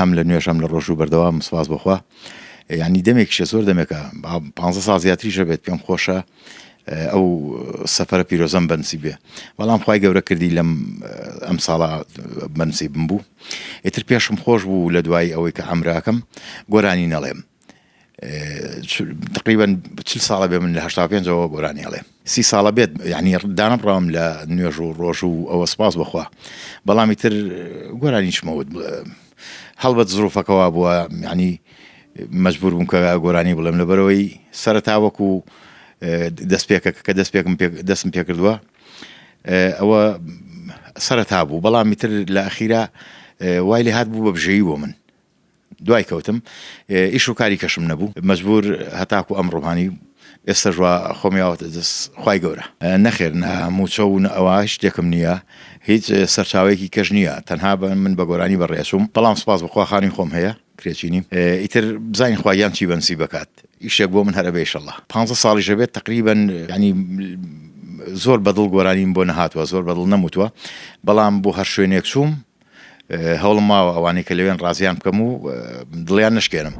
هەم لە نوێژ هەم لە ڕۆژوو بەردەوامم سوپاس بۆ خوا یانی دەمێکیشە زۆر دەمێکە پ ساڵ زیاتریشە بێت پێم خۆشە ئەو سەفرە پیرۆزەم بەنسی بێ بەڵام خی گەورە کردی لەم ئەم ساڵە بەنسی بم بوو ئیتر پێشم خۆش بوو لە دوای ئەوەی کە ئەمراکەم گۆرانی نەڵێم تقریبا چل ساڵە بێ من لە هەشتا پێنجەوە گۆرانی ئەڵێم سی ساڵە بێت یعنی دانەبڕاوم لە نوێژ و ڕۆژ و ئەوە سپاس بەخوا بەڵام ئیتر گۆرانیشمەوت هەڵبەت زروفەکەوا بووە یعنی مەجبور بووم کە گۆرانی بڵێم لەبەرەوەی سەرەتا وەکو دەستپێکە کە دەستپێکم دەستم پێکردووە ئەوە سەرەتا بوو بەڵام ئیتر لە ئەخیرا وای لێ هات بوو بە بژێوی بۆ من دوای کەوتم ئیش و کاری کەشم نەبوو مەجبور هەتاکو ئەمڕۆ هانی ئێستەش وا خۆم یاوەتە دەست خوای گەورە. نەخێر نە موچە و نە ئەوە هیچ شتێکم نییە هیچ سەرچاوەیەکی کەش نییە تەنها بە من بە گۆرانی بەڕێچووم بەڵام سوپاس بۆ خوا خانووی خۆم هەیە کرێچی نیم ئیتر بزانین خوا گیان چی بەنسیب بکات ئیشێک بۆ من هەر ئەبێ ئیشەڵا پانزە ساڵیش ئەبێت تەقریبەن یانی زۆر بەدڵ گۆرانیم بۆ نەهاتووە زۆر بەدڵ نەموتووە بەڵام بۆ هەر شوێنێک چووم هەوڵم ماوە ئەوانەی کە لەوێن ڕازیان بکەم و دڵیان نەشکێنم.